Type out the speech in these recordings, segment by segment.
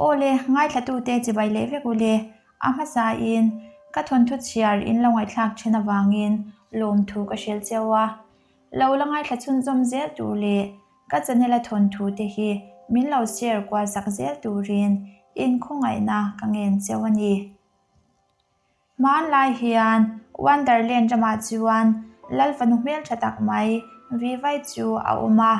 Aw le, ngaithlatute chibai leh vek u le. A hmasain ka thawnthu chhiar in lo ngaihthlak then avangin lawmthu ka hrilh cheu a. Lo la ngaithla chhunzawm zel tur leh ka channel a thawnthu te hi min lo share kual sak zel turin inkhawngaihna ka ngen cheu a ni. Hmanlai hian Wonderland ramah chuan Lal fanu hmeltha tak mai Vivai chu a awm a.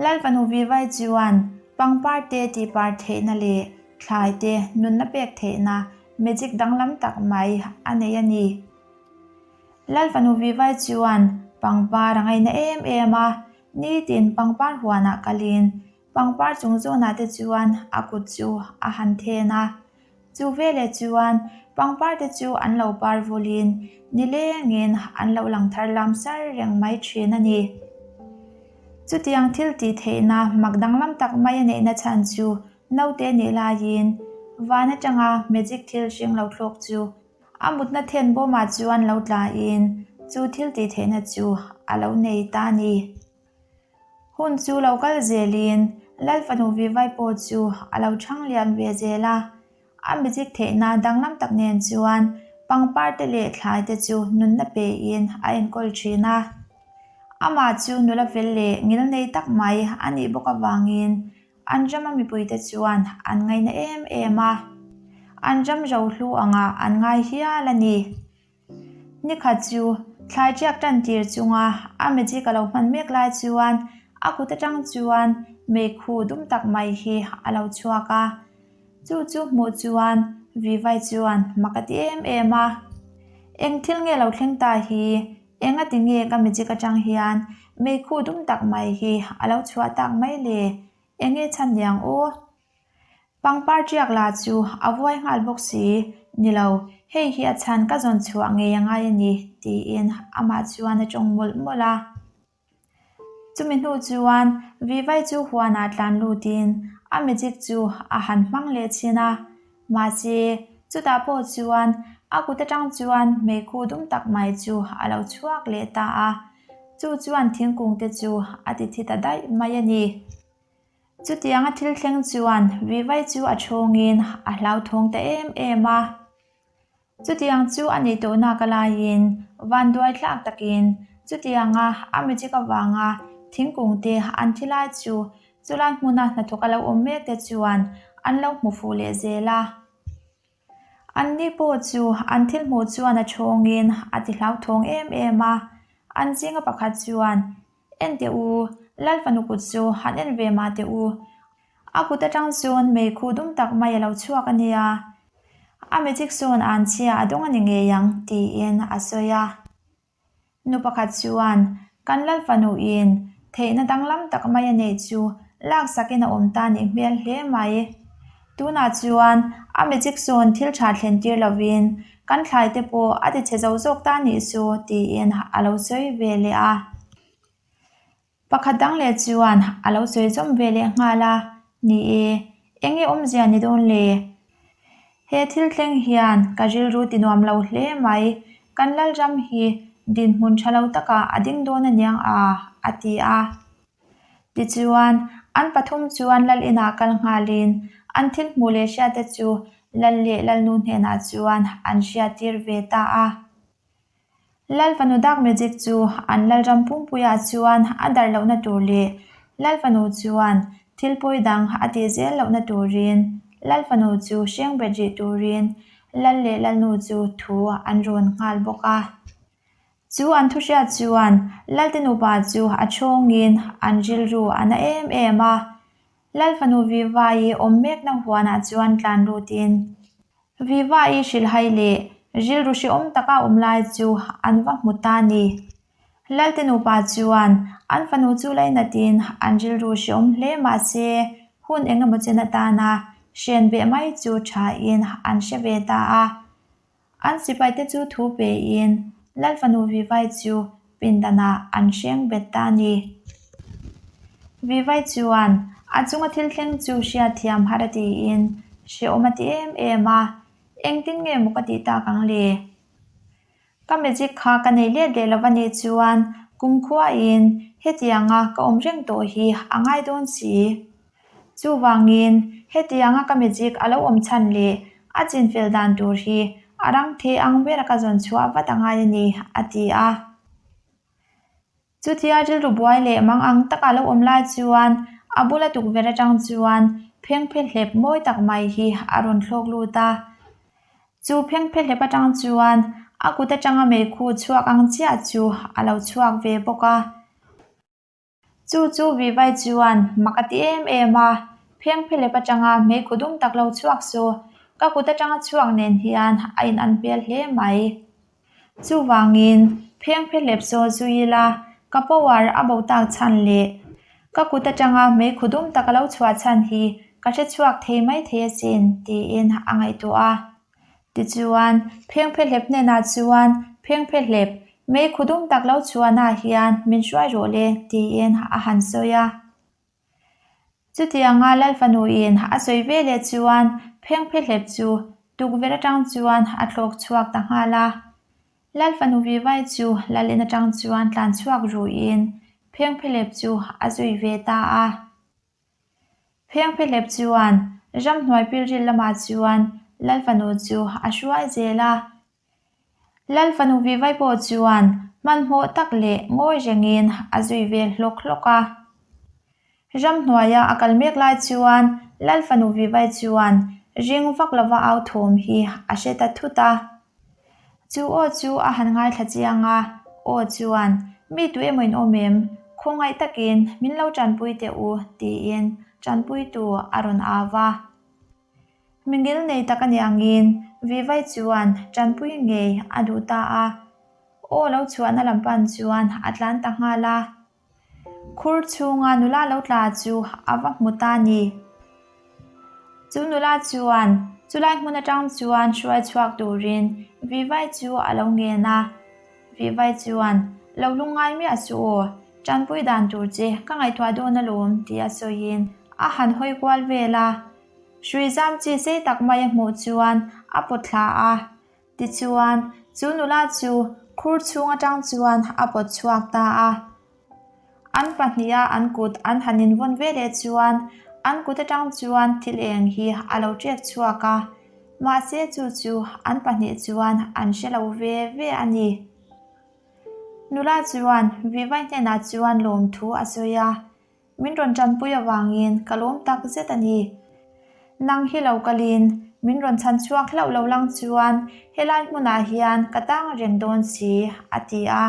Lal fanu Vivai chuan pangpar te tihpar theihna leh thlai te nunna pek theihna magic danglam tak mai a nei a ni. Lal fanu Vivai chuan pangpar a ngaina em em a, nitin pangpar huanah kalin Pangpar chung zawnah te chuan a kut chu a han then a, chu veleh chuan pangpar te chu an lo par vulin nilengin an lo lang thar lam sar reng mai thin a ni. Chutiang thil tih theihna mak danglam tak mai a neihna chhan chu naute nih laiin van atanga magic thil hring lo thlawk chu a mutna then bawmah chuan lo tlain chu thil tih theihna chu a lo nei ta a ni. Hun chu lo kal zelin Lal fanu Vivai pawh chu a lo chhang lian ve zel a. A magic theihna danglam tak nen chuan pangpar te leh thlai te chu nunna pein a enkawl thin a. Amah chu nula fel leh ngilnei tak mai a nih bawk avangin an rama mipuite chuan an ngaina em em a. An ram rohlu angah an ngai hial a ni. Nikhat chu thlai ṭiak ṭan tir chunga a magic a lo hman mek lai chuan a kut aṭang chuan meikhu dum tak mai hi a lo chhuak a. Chu chu hmuh chuan Vivai chuan mak a ti em em a. Eng thil nge lo thleng ta hi? Enga ti nge ka magic aṭang hian meikhu dum tak mai hi a lo chhuah tak mai le? Enge chhan niang aw? Pangpar ṭiak la chu a vuai nghal bawk si, Ni lo, hei hi a chhan ka zawn chhuah ngei a ngai a ni, tiin amah chuan a ṭawng mawlh mawlh a. Chumi hnu chuan Vivai chu huanah tlan lutin a magic chu a han hmang leh chhin a, mahse chutah pawh chuan a kut aṭang chuan meikhu dum tak mai chu a lo chhuak leh ta a, chu chuan thingkung te chu a ti thi ta daih mai a ni. Chutianga thil thleng chuan Vivai chu a chhawngin a hlauthawng ta em em a. Chutiang chu a nih tawhnak a laiin vanduai thlak takin chutianga a magic avanga thingkung te an thi lai chu chulai hmuna hnathawk a lo awm mek te chuan an lo hmu fuh leh zel a. Anni pawh chu an thil hmuh chuan a chhawngin a ti hlauthawng em em a. An zinga pakhat chuan En teh u, Lal fanu kut chu han en ve mah teh u. A kut atang chuan meikhu dum tak mai a lo chhuak a nia. A magic sawn an chhia a dawng a ni ngei ang, tiin a sawi a. Nu pakhat chuan, Kan Lal fanu in theihna danglam tak mai a neih chu laksakin a awm ta nih hmel hle mai. Tunah chuan a magic sawn thil tha thlen tir lovin kan thlai te pawh a ti chhe zo zawk ta nih chu tiin a lo sawi ve leh a. Pakhat dang leh chuan a lo sawi zawm ve leh nghal a, Ni e, eng nge awmzia ni dawn le? He thil thleng hian ka rilru ti nuam lo hle mai, kan Lalram hi dinhmun tha lo takah a ding dawn aniang a, a ti a. Tichuan, an pathum chuan lal inah kal nghalin an thil hmuh leh hriatte chu lal leh lalnu hnenah chuan an hriattir ve ta a. Lal fanu dark magic chu an lalram pumpuiah chuan a darh lohna tur leh lal fanu chuan thil pawi dang a tih zel lohna turin lal fanu chu hreng bet rih turin lal leh lalnu chu thu an rawn nghal bawk a. Chu an thuhriat chuan Lalte nupa chu a chhawngin an rilru a na em em a. Lal fanu Vivai awm mekna huanah chuan tlan lutin Vivai hrilhhai leh rilru hrehawm taka awm lai chu an va hmu ta ni. Lalte nupa chuan an fanu chu lainatin an rilru hrehawm hle mahse hun engemaw chen atana hren beh mai chu thain an hre ve ta a. An sipaite chu thu pein Lal fanu Vivai chu pindanah an hreng bet ta a ni. Vivai chuan a chunga thil thleng chu hriatthiam har a tiin hrehawm a ti em em a, Engtin nge maw ka tih tak ang le? Ka magic kha ka nei let leh lo a nih chuan kumkhuain hetianga ka awm reng tawh hi a ngai dawn si. Chuvangin, hetianga ka magic a lo awm chhan leh a chinfel dan tur hi a rang thei ang bera ka zawn chhuah vat a ngai a ni, a ti a. Chutia rilru buai leh mang ang taka lo awm lai chuan a bula tukverh atang chuan phengphe hlep mawi tak mai hi a rawn thlawk lut a. Chu phengphe hlep atang chuan a kut atanga meikhu chhuak ang chiah chu a lo chhuak ve bawk a. Chu chu Vivai chuan mak a ti em em a, Phengphelep atanga hmeikhu dum tak lo chhuak su, ka kut atanga chhuak nen hian a in an hmel hle mai. Chuvangin Phengphelep saw zui ila, ka power a bo tak chhan leh ka kut atanga hmeikhu dum tak a lo chhuah chhan hi ka hre chhuak thei mai thei asin, tiin a ngaihtuah a. Tichuan, phengphehlep hnenah chuan, Phengphehlep, mei khudum tak lo chhuanah hian min hruai rawh le, tiin a han sawi a. Chutianga Lalfanuin a sawi ve leh chuan phengphehlep chu tukverh atang chuan a thlawk chhuak ta nghal a. Lalfanu Vivai chu Lalin atang chuan tlan chhuak ruin phengphehlep chu a zui ve ta a. Phengphehlep chuan ramhnuai pilril lamah chuan Lalfanu chu a hruai zel a. Lalfanu Vivai pawh chuan hmanhmawh tak leh ngawi rengin a zui ve hlawk hlawk a. Ramhnuaia a kal mek lai chuan Lalfanu Vivai chuan ring vak lova au thawm hi a hre ta thut a. Chu aw chu a han ngaithla chiang a, aw chuan, Mi tu emaw in awm em? Khawngaih takin min lo tanpui teh u, tiin tanpuitu a rawn au va. Mingil nei tak a nih angin Vivai chuan tanpui ngei a duh ta a, aw lo chhuahna lam pan chuan a tlan ta nghal a. Khur chhunga nula lo tla chu a va hmu ta ni. Chu nula chuan chulai hmun atang chuan hruai chhuak turin Vivai chu a lo ngen a. Vivai chuan, Lo lungngai miah suh aw, tanpui dan tur che ka ngaihtuah dawn alawm tih a sawiin a han hawi kual vel a. Hrui zam chi sei tak mai a hmuh chuan a pawt thla a. Tichuan, chu nula chu khur chhung atang chuan a pawt chhuak ta a. An pahniha an kut an han invawn ve leh chuan an kut atang chuan thil eng hi a lo ṭek chhuak a, mahse chu chu an pahnih chuan an hre lo ve ve a ni. Nula chuan Vivai hnenah chuan lawmthu a sawi a. Min rawn tanpui avangin ka lawm tak zet a ni. Nang hi lo kalin min rawn chhan chhuak hlauh lo lang chuan helai hmunah hian ka tang reng dawn si, a ti a.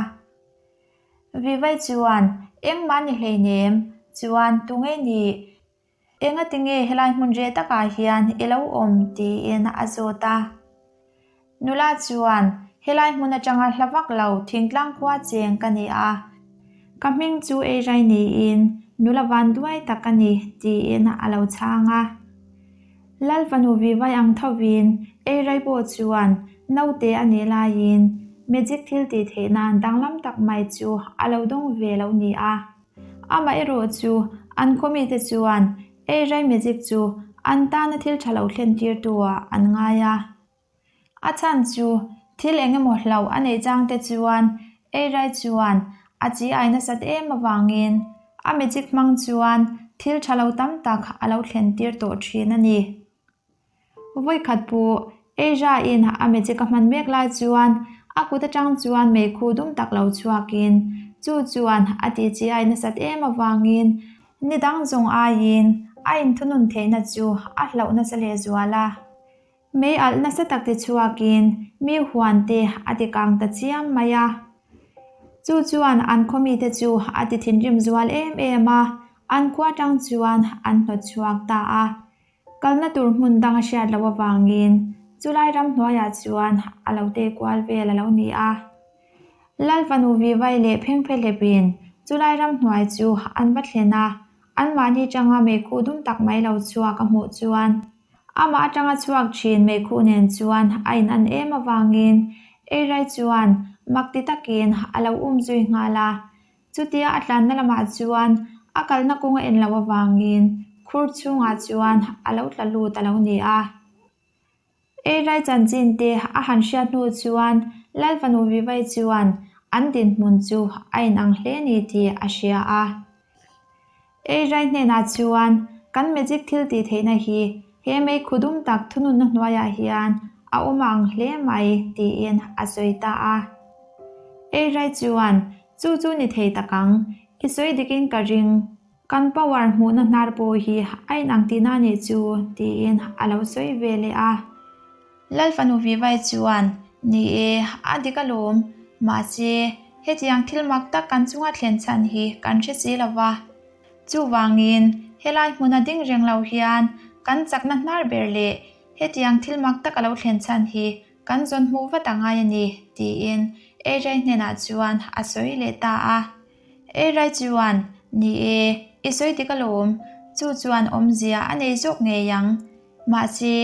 Vivai chuan, Engmah ni hleinem, chuan tunge nih? Engatinge helai hmun reh takah hian i lo awm? tiin a zawt a. Nula chuan, Helai hmun atanga hla vak lo thingtlang khua cheng ka ni a, ka hming chu Eirai niin nula van duai tak ka ni, tiin a lo chhang a. Lal fanu Vivai ang thovin Eirai pawh chuan naute a nih laiin magic thil tih theihna danglam tak mai chu a lo dawng ve lo ni a. Amaherawh chu an khaw mite chuan Eirai magic chu an tana thil tha lo thlen tirtu ah an ngai a. A chhan chu thil eng emaw hlauh a neih chang te chuan Eirai chuan a chi ai nasat em avangin a magic hmang chuan thil tha lo tam tak a lo thlen tir tawh thin a ni. Vawikhat pawh Eira-in a magic a hman mek lai chuan a kut atang chuan meikhu dum tak lo chhuakin chu chuan a ti chi ai nasat em avangin ni dang zawng aiin a inthunun theihna chu a hlauh nasa lehzual a. Mei alh nasa tak ti chhuakin mi huan te a ti kang ta chiam mai a. Chu chuan an khaw mite chu a ti thinrim zual em em a, an khua tang chuan an hnawt chhuak ta a. Kalna tur hmun dang a hriat loh avangin chulai ramhnuaiah chuan a lo tei kual vel a lo ni a. Lal fanu Vivai leh Phengphehlep-in chulai ramhnuai chu an va thlen a, anmahni tanga meikhu dum tak mai lo chhuak a hmuh chuan Amah atanga chhuak thin meikhu nen chuan a in an em avangin Eirai chuan mak ti takin a lo um zui nghal a. Chutia a tlanna lamah chuan a kalna kawng a en loh avangin khur chhungah chuan a lo tla lut a lo ni a. Eirai chanchin te a han hriat hnu chuan Lal fanu Vivai chuan an dinhmun chu a inang hle ni tih a hria a. Eirai hnenah chuan. Kan magic thil tih theihna hi he meikhu dum tak thununna hnuaiah hian a awm ang hle mai, tiin a sawi ta a. Eirai chuan, Chu chu ni thei tak ang, i sawi dikin ka ring. Kan power hmuhna hnar pawh hi a inang tihna a nih chu, tiin a lo sawi ve leh a. Lalfanu Vivai chuan, Ni e, a dik alawm. Mahse, hetiang thil mak tak kan chunga thlen chhan hi kan hre si lo va. Chuvangin, helai hmuna ding reng lo hian kan chakna hnar ber leh hetiang thil mak tak a lo thlen chhan hi kan zawn hmuh vat a ngai a ni, tiin Eirai hnenah chuan a sawi leh ta a. Eirai chuan, Ni e, i sawi dik alawm. Chu chuan awmzia a nei zawk ngei ang. Mahse,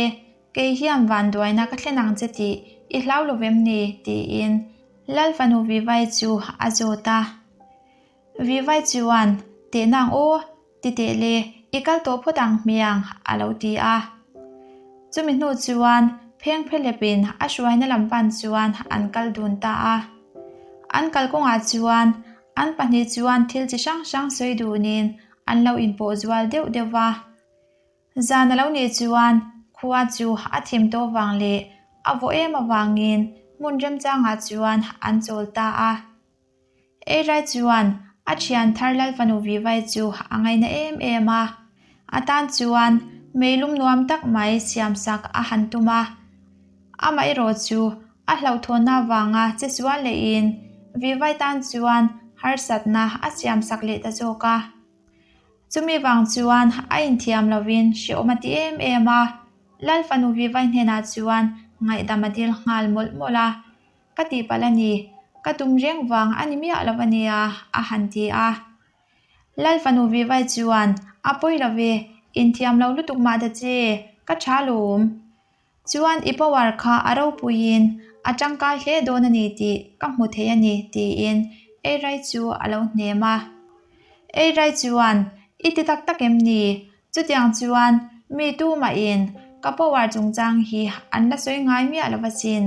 Kei hian vanduaina ka thlen ang che tih i hlau lo vem ni? tiin Lal fanu Vivai chu a zawt a. Vivai chuan, Teh nang aw, ti teh le, i kal tawh phawt ang hmiang, a lo ti a. Chumi hnu chuan pheng phelepin a hruaina lam pan chuan an kal dun ta a. An kalkawngah chuan an pahnih chuan thil chi hrang hrang sawi dunin an lo inpawh zual deuh deuh va. Zan a lo nih chuan khua chu a thim tawh vang leh a vawh em avangin hmun remchangah chuan an chawl ta a. Eirai chuan a thian thar Lalfanu Vivai chu a ngaina em em a, a tan chuan meilum nuam tak mai siamsak a han tum a. Amaherawh chu a hlauhthawnna avanga che sual lehin Vivai tan chuan harsatna a siamsak leh ta zawk a. Chumi vang chuan a inthiam lovin hrehawm a ti em em a, Lal fanu Vivai hnenah chuan ngaihdam a dil nghal mawlh mawlh a, Ka tihpalh a ni, ka tum reng vang a ni miah lo a nia, a han ti a. Lal fanu Vivai chuan, A pawi lo ve, inthiam lo lutuk mah ta che, ka tha lawm. Chuan i power kha a ropuiin a tangkai hle dawn a ni tih ka hmu thei a ni, tiin Eirai chu a lo hnem a. Eirai chuan, I ti tak tak em ni? Chutiang chuan mi tumahin ka power chungchang hi an la sawi ngai miah lo asin.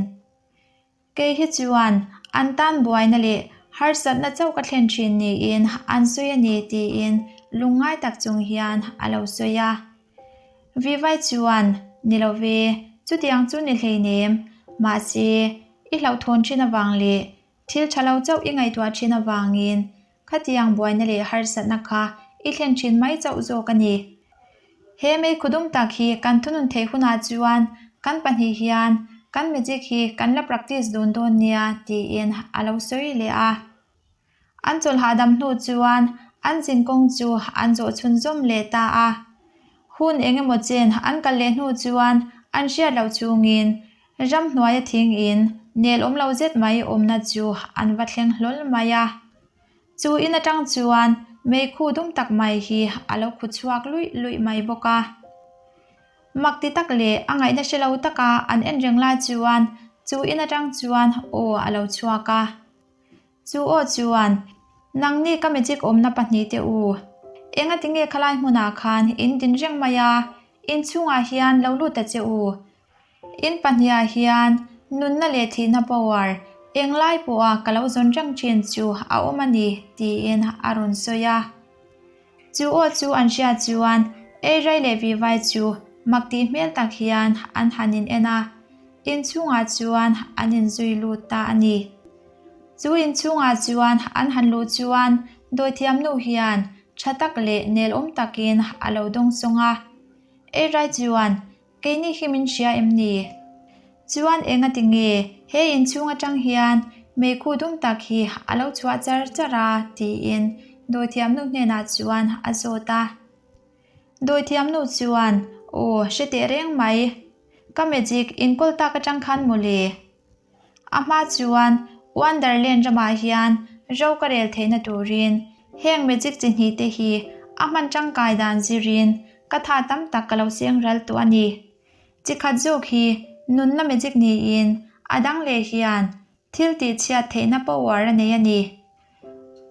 Kei hi chuan an tan buaina leh harsatna chauh ka thlen thin niin an sawi a ni tiin lungngai tak chung hian a lo sawi a. Vivai chuan, Ni lo ve, chutiang chu ni hleinem, mahse i hlauhthawn thin avang leh thil tha lo chauh i ngaihtuah thin avangin Khatiang buaina leh harsatna kha i thlen thin mai chauh zawk a ni. He meikhu dum tak hi kan thunun theih hunah chuan kan pahnih hian kan magic hi kan la practice dun dawn nia tiin a lo sawi leh a. An chawlh hahdam hnu chuan an zin kawng chu an zawh chhunzawm leh ta a. Hun eng emaw chen an kal leh hnu chuan an hriat loh chungin Ramhnuaia thing in nel awm lo zet mai awmna chu an va thleng hlawl mai a. Chu in atang chuan meikhu dum tak mai hi a lo khu chhuak luih luih mai bawk a. Mak ti tak leh a ngaihna hre lo taka an en reng lai chuan chu in atang chuan aw a lo chhuak a. Chu aw chuan, Nangni ka magic awmna pahnihte u, engati nge khalai hmunah khan in din reng mai a, inchhungah hian lo lut ta che u. In pahniha hian nunna leh thihna power englai pawha ka lo zawn reng thin chu a awm a ni, tiin a rawn sawi a. Chu aw chu an hriat chuan Eirai leh Vivai chu mak tih hmel tak hian an han in en a, inchhungah chuan an inzui lut ta a ni. Chu inchhungah chuan an han luh chuan dawithiamnu hian tha tak leh nelawm takin a lo dawngsawng a. Eirai chuan Keini hi min hria em ni? Chuan enga ti nge he inchhung atang hian meikhu dum tak hi a lo chhuah char char a? tiin dawithiamnu hnenah chuan a zawt a. Dawithiamnu chuan, Aw, hre teh reng mai. Ka magic inkawl tak atang khan mawle. A hma chuan Wonderland ramah hian ro ka rel theihna turin heng magic chi hnih te hi a hman tangkai dan zirin ka tha tam tak ka lo seng ral tawh a ni. Chi khat zawk hi nunna magic niin a dang leh hian thil tih chhiat theihna power a nei a ni.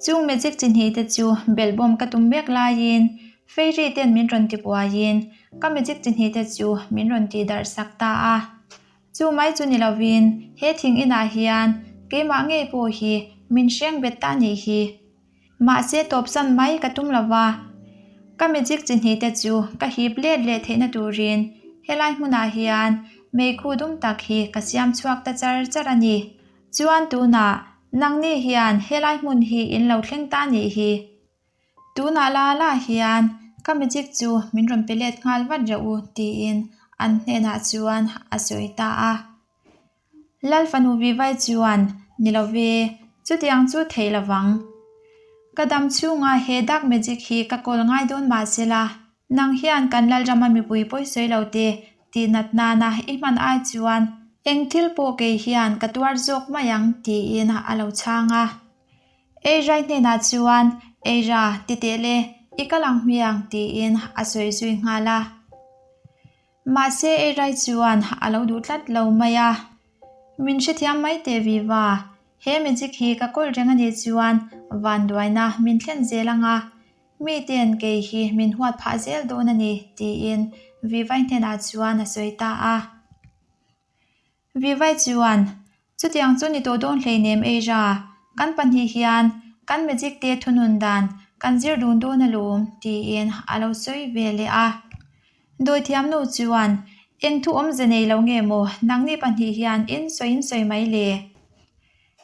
Chung magic chi hnih te chu belhbawm ka tum mek laiin Fairy ten min rawn ti buaiin ka magic chi hnih te chu min rawn tih darh sak ta a. Chu mai chu ni lovin he thing inah hian keimah ngei pawh hi min hreng bet ta nih hi. Mahse tawpsan mai ka tum lo va. Ka magic chi hnih te chu ka hip let leh theihna turin helai hmunah hian meikhu dum tak hi ka siam chhuak ta char char a ni. Chuan tunah nangni hian helai hmun hi in lo thleng ta nih hi. Tunah la la hian ka magic chu min rawn pe let nghal vat reuh u tiin an hnenah chuan a sawi ta a. Lal fanu Vivai chuan, Ni lo ve, chutiang chu theih lo vang. Ka dam chhunga he dark magic hi ka kawl ngai dawn mah se la, nang hian kan Lalrama mipui pawisawi lo te tih nat nana i hman ai chuan eng thil pawh kei hian ka tuar zawk mai ang tiin a lo chhang a. Eizai hnenah chuan, Eira, ti teh le, i kal ang hmiang tiin a sawi zui nghal a. Mahse Eirai chuan a lo duh tlat lo mai a, Min hrethiam mai teh Viva, he magic hi ka kawl reng a nih chuan vanduaina min thlen zel ang a, miten kei hi min huat phah zel dawn a ni tiin Vivai hnenah chuan a sawi ta a. Vivai chuan, Chutiang chu ni tawh dawn hleinem Eira, kan pahnih hian kan magic te thunun dan kan zir dun dawn alawm, tiin a lo sawi ve leh a. Dawithiamnu chuan, Eng thu awmze nei lo nge maw nangni pahnih hian in sawi in sawi mai le?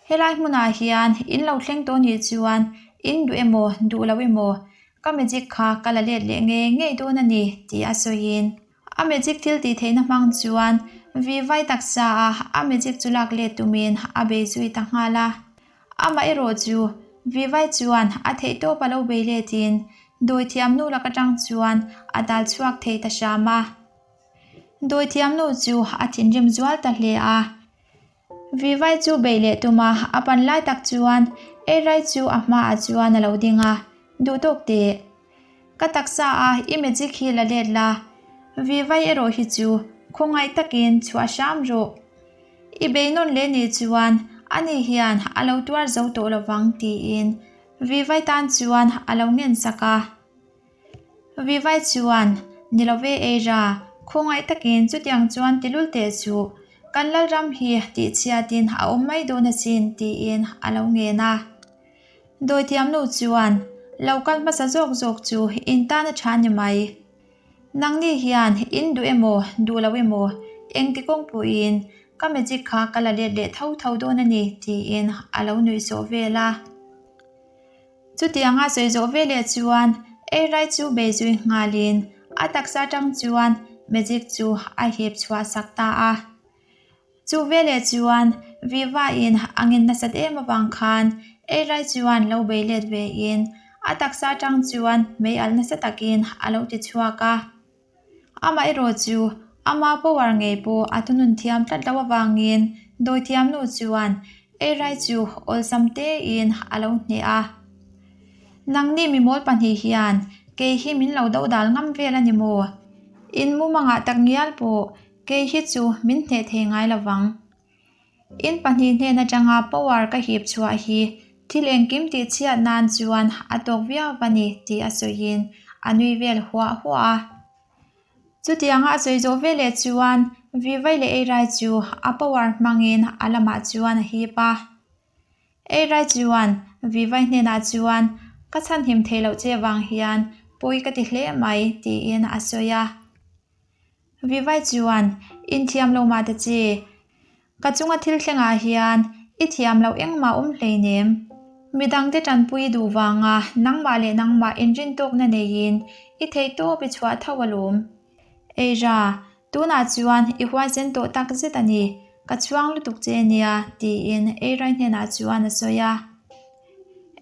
Helai hmunah hian in lo thleng tawh nih chuan in duh emaw duh lo emaw ka magic kha ka la let leh ngei ngei dawn a ni, tih a sawiin. A magic thil tih theihna hmang chuan Vivai taksa a a magic chu lak let tumin a bei zui ta nghal a. Amah erawh chu Vivai chuan a theihtawp a lo bei letin dawithiamnu lak atang chuan a dal chhuak thei ta hram a. Dawithiamnu chu a thinrim zual ta hle a. Vivai chu beih leh tum a, a pan lai tak chuan Erai chu a hmaah chuan a lo ding a, Duh tawk teh. Ka taksa a i magic hi la let la, Vivai erawh hi chu khawngaih takin chhuah hram rawh. I bei nawn leh nih chuan ani hian a lo tuar zo tawh lovang tiin Vivai tan chuan a lo ngen sak a. Vivai chuan, Ni lo ve Eira, khawngaih takin chutiang chuan tilul teh suh, kan Lalram hi tihchhiatin a awm mai dawn asin tiin a lo ngen a. Dawithiamnu chuan, Lo kal hmasa zawk zawk chu in tan a tha ni mai. Nangni hian in duh emaw duh lo emaw engti kawng pawhin ka magic kha ka la let leh tho tho dawn a ni tiin a lo nuihsawh vel a. Chutianga sawi zawh veleh chuan Eirai chu bei zui nghalin a taksa atang chuan magic chu a hip chhuah sak ta a. Chu veleh chuan Viva in a ngen nasat em avang khan Eirai chuan lo bei let ve in a taksa atang chuan mei alh nasa takin a lo ti chhuak a. Amaherawh chu ama power ngei pawh a thunun thiam tlat loh avangin dawithiamnu chuan eirai chu awlsam tein a lo hneh a. Nangni mimawl pahnih hian kei hi min lo dodal ngam vel a ni maw? In mumangah tak ngial pawh kei hi chu min hneh thei ngai lovang. In pahnih hnen atanga power ka hip chhuah hi thil engkim tih chhiat nan chuan a tawk viau va ni tih a sawiin a nui vel huah huah a. Chutianga a sawi zawh veleh chuan Vivai leh Eirai chu a power hmangin a lamah chuan a hip a. Eirai chuan Vivai hnenah chuan ka chhanhim theih loh che vang hian pawi ka ti hle mai tiin a sawi a. Vivai chuan, Inthiam lo mah ta che. Ka chunga thil thlengah hian i thiam loh engmah awm hleinem. Midangte tanpui i duh vanga nangmah leh nangmah inrintawkna neiin i theihtawp i chhuah tho alawm. Eira, tunah chuan i huaisen tawh tak zet a ni. Ka chhuang lutuk che nia, tiin Eirai hnenah chuan a sawi a.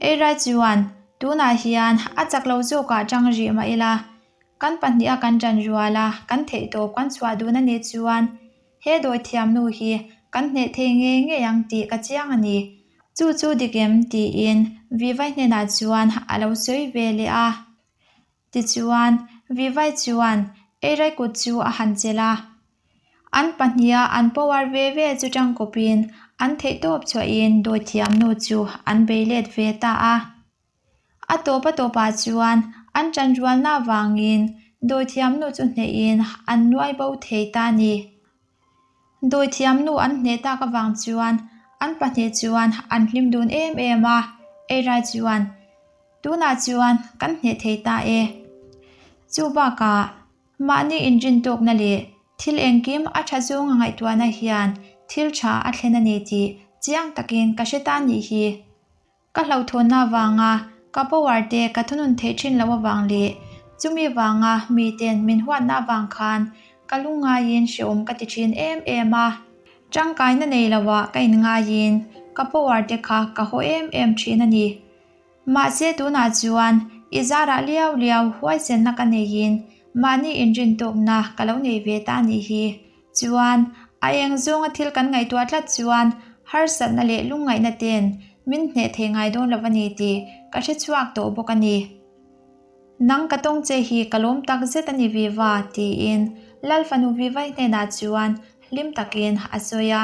Eirai chuan, Tunah hian a chak lo zawkah tang rih mah ila, Kan pahniha kan ṭan rual a, kan theihtawp kan chhuah dun a nih chuan he dawithiamnu hi kan hneh thei ngei ngei ang tih ka chiang a ni. Chu chu dik em? tiin Vivai hnenah chuan a lo sawi ve leh a. Tichuan, Vivai chuan Eirai kut chu a han chelh a. An pahniha an power ve ve chu ṭangkawpin an theihtawp chhuahin dawithiamnu chu an bei let ve ta a. A tawp a tawpah chuan an ṭanrualna avangin dawithiamnu chu hnehin an nuai bo thei ta a ni. Dawithiamnu an hneh tak avang chuan an pahnih chuan an hlim dun em em a, Eirai chuan, Tunah chuan kan hneh thei ta e. Chu bakah, mahni inrintawkna leh thil engkim a tha zawnga ngaihtuahna hian thil tha a thlen a ni tih chiang takin ka hre ta nih hi. Ka hlauhthawnna avanga ka power te ka thunun theih thin loh avang leh chumi vanga miten min huatna avang khan ka lungngaiin hrehawm ka ti thin em em a. Tangkaina nei loah ka inngaiin ka power te kha ka haw em em thin a ni. Mahse tunah chuan i zarah liau liau huaisenna ka neiin mahni inrintawkna ka lo nei ve ta a nih hi. Chuan a eng zawnga thil kan ngaihtuah tlat chuan harsatna leh lungngaihna ten min hneh thei ngai dawn lo a ni tih ka hre chhuak tawh bawk a ni. Nang ka tawng che hi ka lawm tak zet a ni Viva tiin Lal fanu Vivai hnenah chuan hlim takin a sawi a.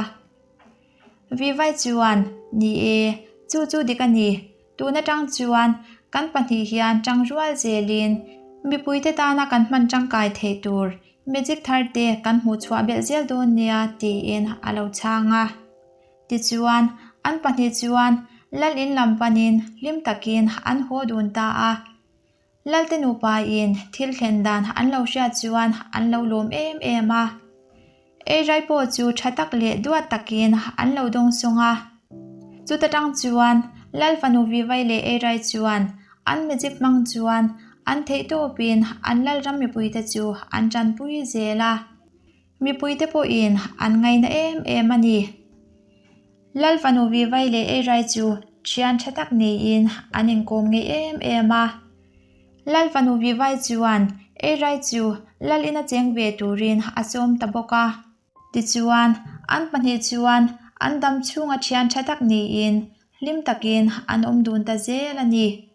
Vivai chuan, Ni e, chu chu dik a ni. Tun atang chuan kan pahnih hian tangrual zelin mipuite tana kan hman tangkai theih tur magic thar te kan hmuh chhuah belh zel dawn nia tiin a lo chhang a. Tichuan, an pahnih chuan lal in lam panin hlim takin an haw dun ta a. Lalte nupain thil thlen dan an lo hriat chuan an lo lawm em em a. Eirai pawh chu tha tak leh duat takin an lo dawng sawng a. Chuta tang chuan Lal fanu Vivai leh Eirai chuan an magic hmang chuan an theihtawpin an Lalram mipuite chu an tanpui zel a. Mipuite pawhin an ngaina em em a ni. Lal fanu Vivai leh Eirai chu thian tha tak niin an inkawm ngei em em a. Lal fanu Vivai chuan Eirai chu Lal ina cheng ve turin a sawm ta bawk a. Tichuan, an pahnih chuan an dam chhunga thian tha tak niin hlim takin an awm dun ta zel a ni.